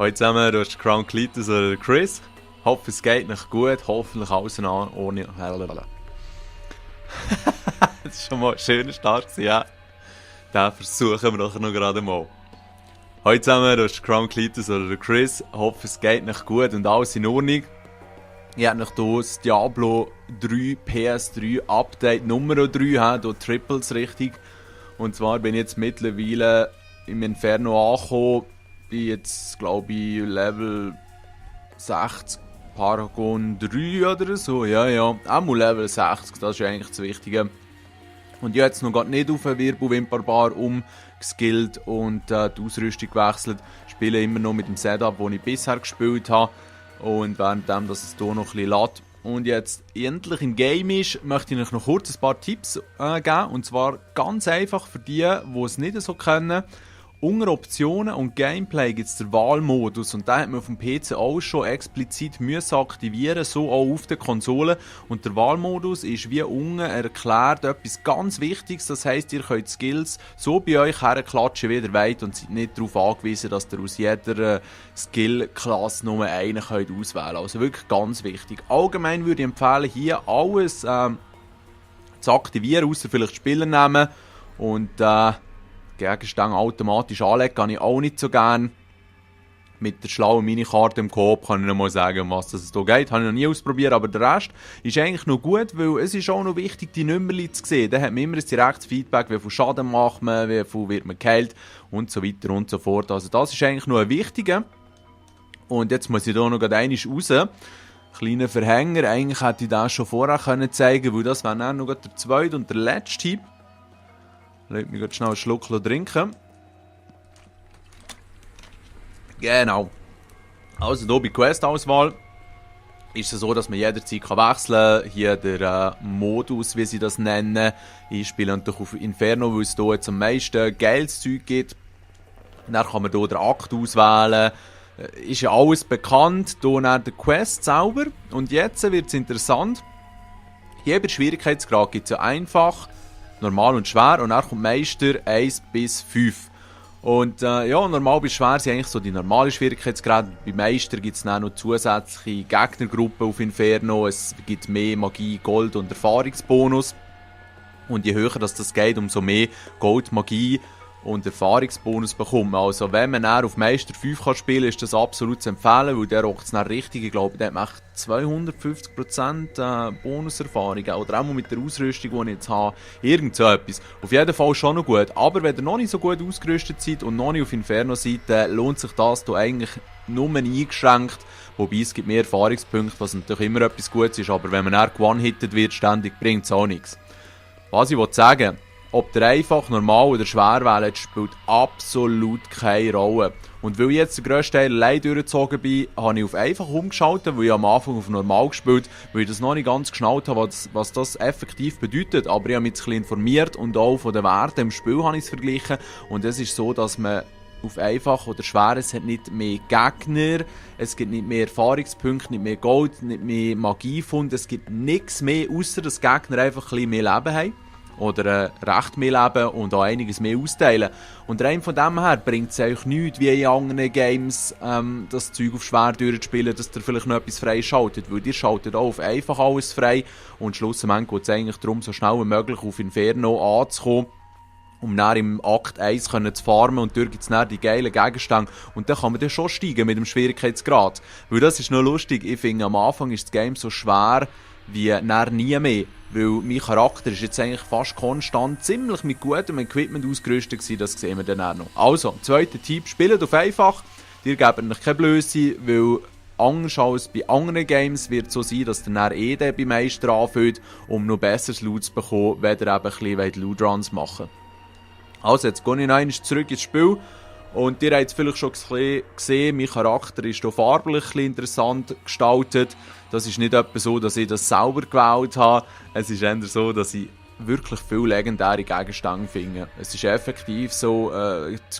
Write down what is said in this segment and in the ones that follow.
Hallo zusammen, du hast Crown Cletus oder Chris. Hoffe es geht noch gut, hoffentlich alles ohne... Das ist schon mal ein schöner Start gewesen, ja. Den versuchen wir nachher noch gerade mal. Hallo zusammen, du hast Crown Cletus oder Chris. Hoffe es geht noch gut und alles in Ordnung. Ich habe noch hier das Diablo 3 PS3 Update Nummer 3, hier Triples richtig. Und zwar bin ich jetzt mittlerweile im Inferno angekommen. Bin jetzt, glaube ich, Level 60, Paragon 3 oder so. Ja. Auch mal Level 60, das ist eigentlich das Wichtige. Und ich habe jetzt noch nicht auf eine Wirbelwimperbar umgeskillt und die Ausrüstung gewechselt. Ich spiele immer noch mit dem Setup, das ich bisher gespielt habe. Und währenddem, dass es hier noch ein bisschen lädt und jetzt endlich im Game ist, möchte ich euch noch kurz ein paar Tipps geben. Und zwar ganz einfach für die, die es nicht so können. Unter Optionen und Gameplay gibt es den Wahlmodus und den hat man auf dem PC auch schon explizit müssen aktivieren, so auch auf der Konsole. Und der Wahlmodus ist wie unten erklärt etwas ganz Wichtiges, das heisst, ihr könnt Skills so bei euch herklatschen, wie ihr wollt und seid nicht darauf angewiesen, dass ihr aus jeder Skill-Klasse nur einen könnt auswählen könnt. Also wirklich ganz wichtig. Allgemein würde ich empfehlen, hier alles zu aktivieren, außer vielleicht Spieler nehmen und Gegenstände automatisch anlegen, kann ich auch nicht so gerne. Mit der schlauen Minikarte im Coop kann ich noch mal sagen, um was es hier geht. Habe ich noch nie ausprobiert, aber der Rest ist eigentlich noch gut, weil es ist auch noch wichtig, die Nummerchen zu sehen. Da hat man immer ein direktes Feedback, wie viel Schaden macht man, wie viel wird man geheilt und so weiter und so fort. Also das ist eigentlich noch ein wichtiger. Und jetzt muss ich hier noch einmal raus. Kleiner Verhänger, eigentlich hätte ich das schon vorher zeigen können, weil das wäre dann noch der zweite und der letzte Tipp. Lass mich schnell einen Schluck trinken. Genau. Also hier bei Quest-Auswahl ist es so, dass man jederzeit wechseln kann. Hier der Modus, wie sie das nennen. Ich spiele natürlich auf Inferno, weil es hier jetzt am meisten geiles Zeug gibt. Dann kann man hier den Akt auswählen. Ist ja alles bekannt. Hier dann der Quest selber. Und jetzt wird es interessant. Hier bei Schwierigkeitsgrad gibt es ja einfach, normal und schwer und dann kommt Meister 1 bis 5. Und normal bis schwer sind eigentlich so die normalen Schwierigkeitsgrade. Bei Meister gibt es dann noch zusätzliche Gegnergruppen auf Inferno. Es gibt mehr Magie, Gold und Erfahrungsbonus. Und je höher das geht, umso mehr Gold, Magie und Erfahrungsbonus bekommen. Also wenn man dann auf Meister 5 kann spielen kann, ist das absolut zu empfehlen, weil der rockt es dann richtig. Ich glaube, der hat 250% Bonuserfahrungen. Oder auch mal mit der Ausrüstung, die ich jetzt habe. Irgend so etwas. Auf jeden Fall schon noch gut. Aber wenn ihr noch nicht so gut ausgerüstet seid und noch nicht auf Inferno seid, lohnt sich das hier eigentlich nur eingeschränkt. Wobei es gibt mehr Erfahrungspunkte, was natürlich immer etwas Gutes ist. Aber wenn man dann one-hitted wird, ständig, bringt es auch nichts. Was ich sagen will, ob der einfach, normal oder schwer wählt, spielt absolut keine Rolle. Und weil ich jetzt den grössten Teil allein durchgezogen bin, habe ich auf einfach umgeschaltet, weil ich am Anfang auf normal gespielt, weil ich das noch nicht ganz geschnallt habe, was das effektiv bedeutet. Aber ich habe mich ein bisschen informiert und auch von den Werten im Spiel habe ich es verglichen. Und es ist so, dass man auf einfach oder schwer, es hat nicht mehr Gegner, es gibt nicht mehr Erfahrungspunkte, nicht mehr Gold, nicht mehr Magiefund, es gibt nichts mehr, außer dass die Gegner einfach ein bisschen mehr Leben haben. Oder recht mehr leben und auch einiges mehr austeilen. Und rein von dem her bringt es euch nichts, wie in anderen Games das Zeug auf schwer durchzuspielen, dass ihr vielleicht noch etwas frei schaltet. Weil ihr schaltet auch auf einfach alles frei und schlussendlich geht es eigentlich darum, so schnell wie möglich auf Inferno anzukommen, um dann im Akt 1 zu farmen und dort gibt es dann die geilen Gegenstände. Und dann kann man dann schon steigen mit dem Schwierigkeitsgrad. Weil das ist noch lustig, ich finde am Anfang ist das Game so schwer wie nie mehr. Weil mein Charakter ist jetzt eigentlich fast konstant ziemlich mit gutem Equipment ausgerüstet gewesen, das sehen wir dann auch noch. Also, zweiter Tipp, spielt auf einfach. Ihr gebt euch keine Blöße, weil anders als bei anderen Games wird es so sein, dass ihr dann bei Meister anfüllt, um noch besseres Loot zu bekommen, wenn ihr eben ein bisschen Loot Runs machen wollt. Also, jetzt gehe ich noch einmal zurück ins Spiel. Und ihr habt es vielleicht schon gesehen, mein Charakter ist hier farblich interessant gestaltet. Das ist nicht etwa so, dass ich das selber gewählt habe. Es ist eher so, dass ich wirklich viele legendäre Gegenstände finde. Es ist effektiv so,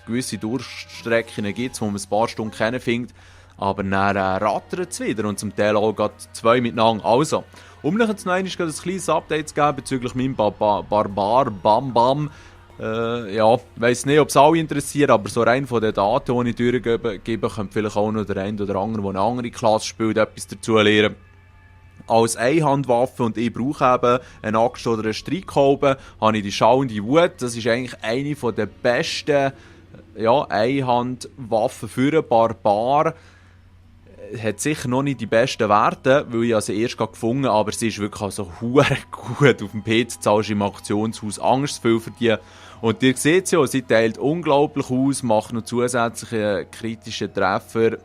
gewisse Durchstrecken gibt es, wo man ein paar Stunden kennenfindet. Aber dann rattert es wieder und zum Teil auch gerade zwei miteinander. Also, um euch jetzt noch ein kleines Update zu geben bezüglich meinem Barbar Bam Bam. Ja, weiss nicht, ob es alle interessiert, aber so rein von den Daten, die ich durchgebe, könnte vielleicht auch noch der eine oder andere, der eine andere Klasse spielt, etwas dazu lernen. Als Einhandwaffe, und ich brauche eben einen Axt oder einen Streitkolben, habe ich die schauende Wut. Das ist eigentlich eine der besten Einhandwaffen für einen Barbar. Hat sicher noch nicht die besten Werte, weil ich sie erst gefunden habe, aber sie ist wirklich also hure gut. Auf dem PC zahlst du im Auktionshaus Angst viel für die. Und ihr seht sie ja, sie teilt unglaublich aus, macht noch zusätzliche kritische Treffer.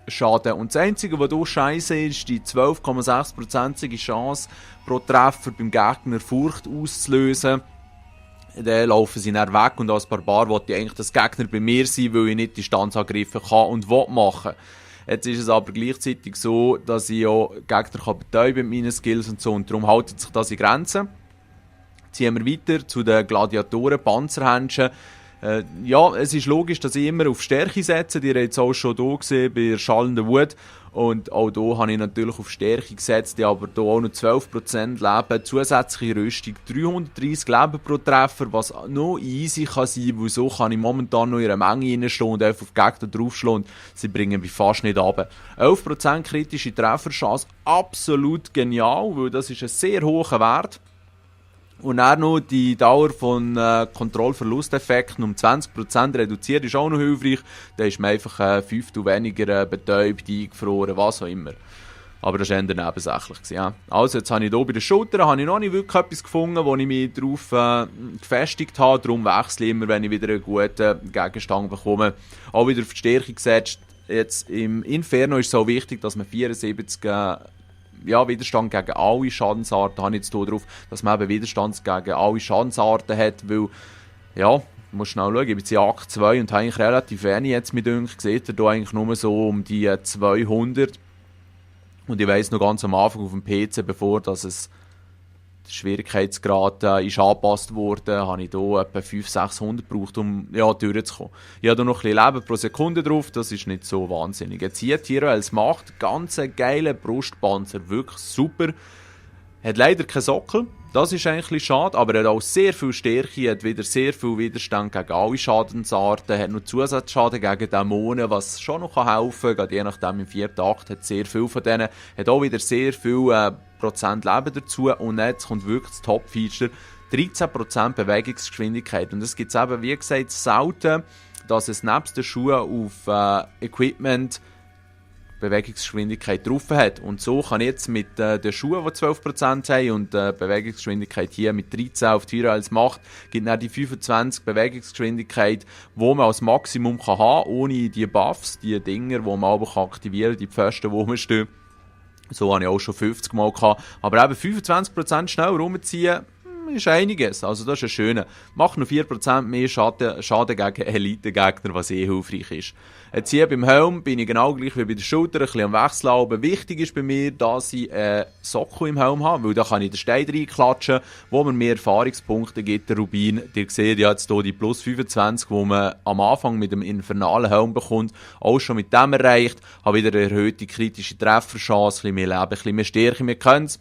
Schaden. Und das Einzige, was hier scheiße ist, die 12,6% Chance pro Treffer beim Gegner Furcht auszulösen. Dann laufen sie dann weg und als Barbar wollte ich eigentlich, dass Gegner bei mir sind, weil ich nicht Distanzangriffe kann und will machen. Jetzt ist es aber gleichzeitig so, dass ich ja Gegner betäuben mit meinen Skills und so, und darum haltet sich das in Grenzen. Ziehen wir weiter zu den Gladiatoren, Panzerhändchen. Ja, es ist logisch, dass ich immer auf Stärke setze. Die habt jetzt auch schon hier gesehen bei Schallender Wut. Und auch hier habe ich natürlich auf Stärke gesetzt. Ich habe aber hier auch noch 12% Leben, zusätzliche Rüstung, 330 Leben pro Treffer, was noch easy kann sein, weil so kann ich momentan noch in einer Menge reinstehen und einfach auf die Gegner draufschlagen und sie bringen mich fast nicht runter. 11% kritische Trefferchance, absolut genial, weil das ist ein sehr hoher Wert. Und dann noch die Dauer von Kontrollverlusteffekten um 20% reduziert, ist auch noch hilfreich. Da ist man einfach 5 weniger betäubt, eingefroren, was auch immer. Aber das war eher nebensächlich. Ja. Also jetzt habe ich hier bei den Schultern noch nicht wirklich etwas gefunden, wo ich mich darauf gefestigt habe. Darum wechsle ich immer, wenn ich wieder einen guten Gegenstand bekomme. Auch wieder auf die Stärke gesetzt. Jetzt im Inferno ist es so wichtig, dass man 74 Widerstand gegen alle Schadensarten, habe ich jetzt hier drauf, dass man eben Widerstand gegen alle Schadensarten hat, weil, ja, du musst schnell schauen, ich bin jetzt in Akt 2 und habe eigentlich relativ wenig jetzt mit euch, seht ihr hier eigentlich nur so um die 200 und ich weiss noch ganz am Anfang auf dem PC, bevor dass es der Schwierigkeitsgrad ist angepasst wurde, habe ich hier etwa 500-600 gebraucht, um durchzukommen. Ich habe hier noch ein bisschen Leben pro Sekunde drauf, das ist nicht so wahnsinnig. Jetzt hier Tiro als Macht, ganz geiler Brustpanzer, wirklich super. Hat leider keinen Sockel, das ist eigentlich ein bisschen schade, aber er hat auch sehr viel Stärke, hat wieder sehr viel Widerstand gegen alle Schadensarten, hat noch Zusatzschaden gegen Dämonen, was schon noch helfen kann, je nachdem im 4. Akt hat sehr viel von denen, hat auch wieder sehr viel Prozent Leben dazu und jetzt kommt wirklich das Top-Feature, 13% Bewegungsgeschwindigkeit und es gibt eben, wie gesagt, selten, dass es nebst den Schuhen auf Equipment Bewegungsgeschwindigkeit drauf hat. Und so kann ich jetzt mit den Schuhen, die 12% haben und Bewegungsgeschwindigkeit hier mit 13 auf die 4 als Macht, gibt dann die 25 Bewegungsgeschwindigkeit, die man als Maximum kann haben, ohne die Buffs, die Dinger, die man aber aktivieren kann, die Pfosten, die rumstehen. So habe ich auch schon 50 Mal gehabt. Aber eben 25% schnell rumziehen, ist einiges. Also das ist ein schöner. Macht noch 4% mehr Schaden gegen Elite-Gegner, was hilfreich ist. Jetzt hier beim Helm bin ich genau gleich wie bei der Schulter, ein bisschen am Wechseln. Aber wichtig ist bei mir, dass ich einen Sockel im Helm habe, weil da kann ich den Stein reinklatschen, wo mir mehr Erfahrungspunkte gibt, der Rubin. Ihr seht ja jetzt hier die plus 25, die man am Anfang mit dem infernalen Helm bekommt, auch schon mit dem erreicht. Habe wieder eine erhöhte kritische Trefferchance, ein bisschen mehr Leben, ein bisschen mehr Stärke, wir können es.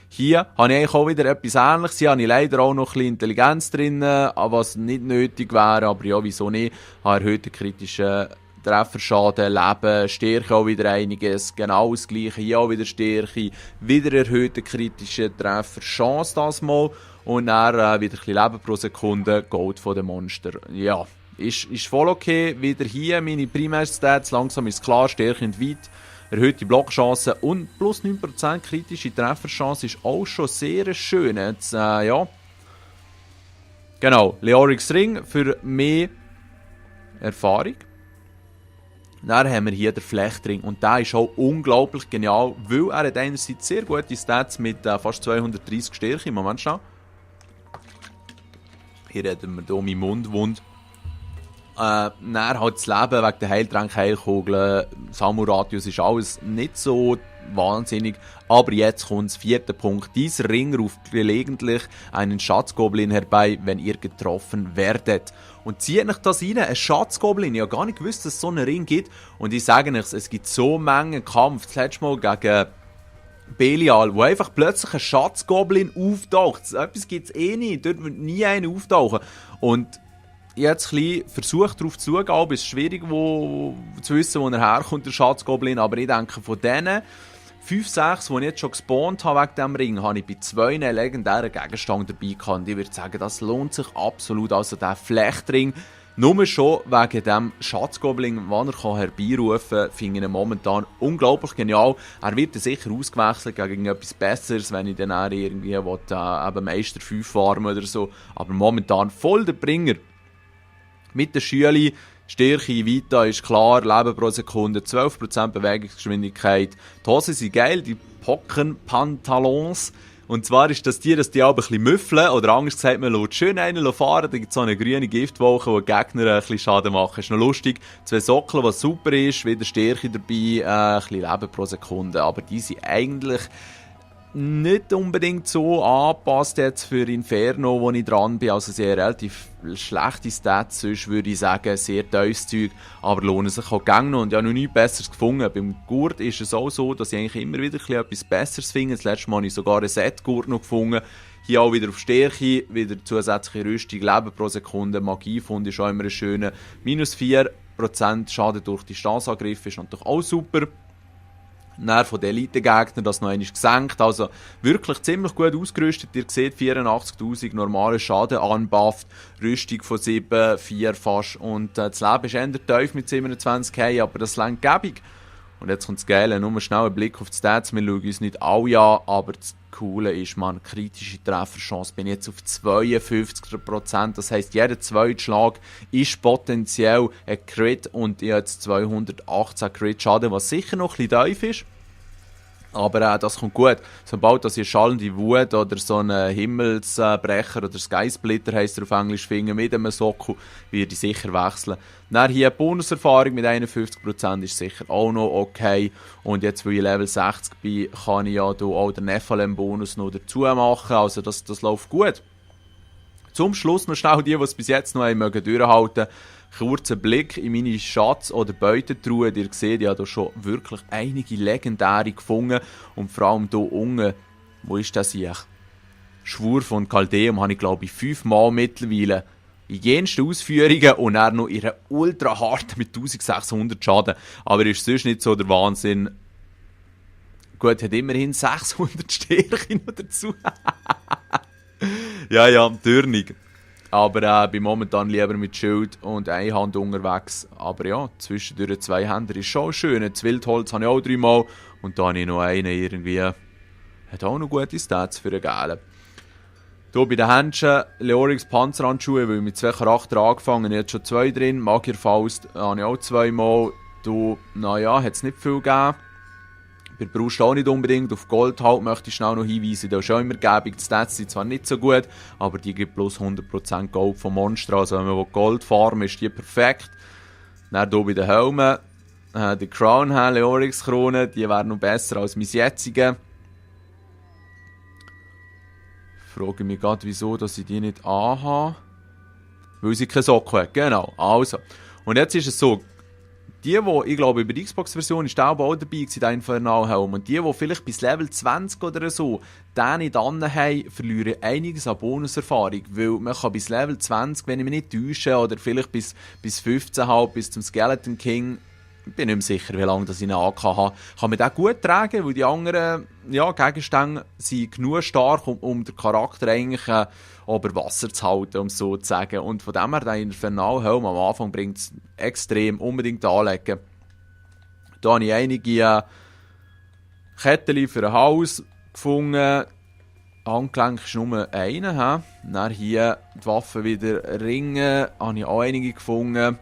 Hier habe ich eigentlich auch wieder etwas Ähnliches. Hier habe ich leider auch noch ein bisschen Intelligenz drin, was nicht nötig wäre, aber ja, wieso nicht. Ich habe erhöhten kritischen Trefferschaden, Leben, Stärke auch wieder einiges, genau das gleiche, hier auch wieder Stärke, wieder erhöhte kritische Treffer, Chance das mal und dann wieder ein bisschen Leben pro Sekunde, Gold von den Monster. Ja, ist voll okay, wieder hier meine Primärstats, langsam ist klar, Stärke und weit. Erhöhte Blockchancen und plus 9% kritische Trefferchance ist auch schon sehr schön. Jetzt, Genau, Leorix Ring für mehr Erfahrung. Dann haben wir hier den Flechtring und der ist auch unglaublich genial, weil er hat einerseits sehr gute Stats mit fast 230 Stärke. Moment schnell. Hier reden wir hier meinen Mund wund. Dann halt das Leben wegen der Heiltränke, Heilkugeln, Samu-Radius ist alles nicht so wahnsinnig. Aber jetzt kommt der 4. Punkt. Dieser Ring ruft gelegentlich einen Schatzgoblin herbei, wenn ihr getroffen werdet. Und zieht euch das rein, ein Schatzgoblin. Ich habe gar nicht gewusst, dass es so einen Ring gibt. Und ich sage euch, es gibt so Mengen Kampf. Das letzte Mal gegen Belial, wo einfach plötzlich ein Schatzgoblin auftaucht. Etwas gibt es eh nicht, dort wird nie einer auftauchen. Und ich habe jetzt ein bisschen versucht, darauf zu schauen, aber es ist schwierig zu wissen, wo er herkommt, der Schatzgoblin. Aber ich denke, von denen 5, 6, die ich jetzt schon gespawnt habe wegen diesem Ring, habe ich bei 2 legendären Gegenständen dabei gehabt. Und ich würde sagen, das lohnt sich absolut. Also der Flechtring, nur schon wegen dem Schatzgoblin, den er herbeirufen kann, finde ich ihn momentan unglaublich genial. Er wird dann sicher ausgewechselt gegen etwas Besseres, wenn ich dann auch irgendwie eben Meister 5 farmen oder so. Aber momentan voll der Bringer. Mit der Schüli, Stärke, Vita ist klar, Leben pro Sekunde, 12% Bewegungsgeschwindigkeit. Die Hosen sind geil, die Pockenpantalons. Und zwar ist das dass die auch ein bisschen müffeln, oder anders gesagt, man lässt schön einen fahren, da gibt es so eine grüne Giftwolke, die Gegner ein bisschen Schaden machen. Ist noch lustig. 2 Sockel, was super ist, wieder Stärke dabei, ein bisschen Leben pro Sekunde. Aber die sind eigentlich nicht unbedingt so angepasst jetzt für Inferno, wo ich dran bin. Also sehr relativ schlechte Stats, sonst würde ich sagen, sehr teures Zeug, aber lohnen sich auch gerne noch. Und ich habe noch nichts Besseres gefunden. Beim Gurt ist es auch so, dass ich eigentlich immer wieder etwas Besseres finde. Das letzte Mal habe ich sogar einen Set-Gurt noch gefunden. Hier auch wieder auf Stärke, wieder zusätzliche Rüstung, Leben pro Sekunde, Magie fand ich auch immer einen schönen. Minus 4% Schaden durch Distanzangriffe ist natürlich auch super. Dann von den Elite-Gegnern das noch einmal gesenkt. Also wirklich ziemlich gut ausgerüstet. Ihr seht 84'000 normale Schaden anbufft. Rüstung von 7, 4 fast. Und das Leben ist eher tief mit 27k, aber das längt gäbig. Und jetzt kommt das Geile, nur schnell ein Blick auf die Stats. Wir schauen uns nicht alle an, aber das Coole ist, man, kritische Trefferchance bin jetzt auf 52%. Das heisst, jeder zweite Schlag ist potenziell ein Crit und ich habe jetzt 218 Crit-Schaden, was sicher noch ein bisschen tief ist. Aber das kommt gut. Sobald dass ihr schallende Wut oder so einen Himmelsbrecher oder Skysplitter heisst er auf Englisch finden mit einem Sockel, werde ich sicher wechseln. Dann hier eine Bonuserfahrung mit 51% ist sicher auch noch okay. Und jetzt, weil ich Level 60 bin, kann ich ja auch den Nephalem-Bonus noch dazu machen. Also das läuft gut. Zum Schluss noch schnell die es bis jetzt noch durchhalten mögen. Kurzer Blick in meine Schatz- oder Beutetruhe. Ihr seht, ich habe hier schon wirklich einige legendäre gefunden. Und vor allem hier unten, wo ist das hier? Schwur von Caldeum habe ich glaube ich 5-mal mittlerweile. In jensten Ausführungen und dann noch ihre ultra hart mit 1600 Schaden. Aber ist sonst nicht so der Wahnsinn. Gut, hat immerhin 600 Stärke noch dazu. ja, dürnig. Aber bin momentan lieber mit Schild und eine Hand unterwegs. Aber ja, zwischendurch 2 Hände ist schon schön. Das Wildholz habe ich auch 3-mal. Und da habe ich noch einen irgendwie. Hat auch noch gute Stats für einen Gelen. Hier bei den Händchen Leorix Panzerhandschuhe, weil ich mit 2 Charakteren angefangen habe. Ich habe schon 2 drin. Magierfaust habe ich auch 2-mal. Hier, naja, hat es nicht viel gegeben. Bei Brust auch nicht unbedingt. Auf Gold halt möchte ich schnell noch hinweisen. Da ist auch immer gäbig. Die Stats sind zwar nicht so gut, aber die gibt plus 100% Gold vom Monster. Also wenn man Gold farmen ist die perfekt. Dann hier bei den Helmen. Die Crown Helm, Leorix Krone, die wäre noch besser als mein jetziger. Ich frage mich gerade, wieso dass ich die nicht anhabe. Weil sie keine Socken hat. Genau. Also. Und jetzt ist es so. Die, ich glaube, über die Xbox-Version ist auch dabei gewesen, der Infernalhelm. Und die vielleicht bis Level 20 oder so den nicht dran haben, verlieren einiges an Bonuserfahrung. Weil man kann bis Level 20, wenn ich mich nicht täusche, oder vielleicht bis 15 halt, bis zum Skeleton King, ich bin nicht mehr sicher, wie lange ich ihn AK habe, kann man den gut tragen, weil die anderen Gegenstände sind genug stark, um den Charakter eigentlich über Wasser zu halten, um es so zu sagen. Und von dem her, der Infernalhelm am Anfang bringt es extrem, unbedingt anlegen. Da habe ich einige Kettchen für ein Haus gefunden. Handgelenk ist nur eine. Dann hier die Waffe wieder Ringe, habe ich auch einige gefunden.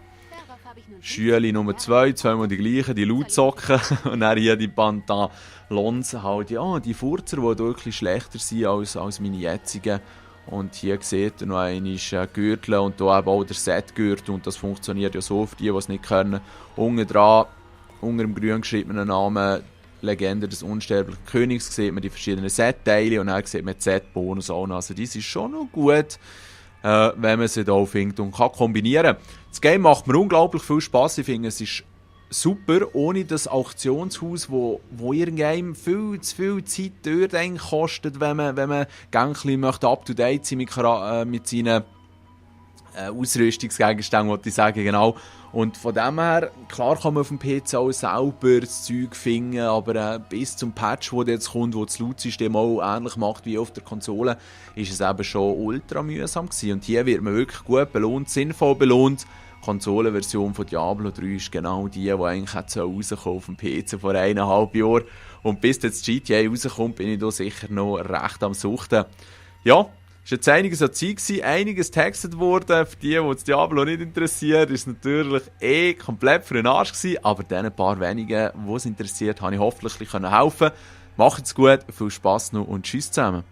Schüeli Nummer 2, zweimal die gleichen, die Lautsocken. Und dann hier die Pantalons, halt, ja, die Furzer, die deutlich schlechter sind als meine jetzigen. Und hier seht ihr noch einmal Gürtel und hier eben auch der Set-Gürtel. Und das funktioniert ja so für die es nicht können. Unten dran, unter dem grün geschriebenen Namen Legende des unsterblichen Königs, sieht man die verschiedenen Set-Teile und dann sieht man die Set-Bonus auch noch. Also das ist schon noch gut, wenn man sie da findet und kann kombinieren. Das Game macht mir unglaublich viel Spass. Ich finde, es ist super, ohne das Auktionshaus, wo irgendeinem viel zu viel Zeit dort eigentlich kostet, wenn man gängli möchte up-to-date sein mit seinen Ausrüstungsgegenständen, wollte ich sagen, genau. Und von dem her, klar kann man auf dem PC auch selber das Zeug finden, aber bis zum Patch, der jetzt kommt, wo das Loot-System auch ähnlich macht wie auf der Konsole, ist es eben schon ultra mühsam gewesen. Und hier wird man wirklich gut belohnt, sinnvoll belohnt. Die Konsolenversion von Diablo 3 ist genau die eigentlich rauskommen auf dem PC vor 1,5 Jahren. Und bis jetzt GTA rauskommt, bin ich da sicher noch recht am Suchten. Ja, es war jetzt einiges an Zeit gewesen, einiges getextet worden. Für die das Diablo nicht interessiert, ist es natürlich komplett für den Arsch gewesen. Aber den paar wenigen, die es interessiert, habe ich hoffentlich helfen können. Macht's gut, viel Spass noch und tschüss zusammen.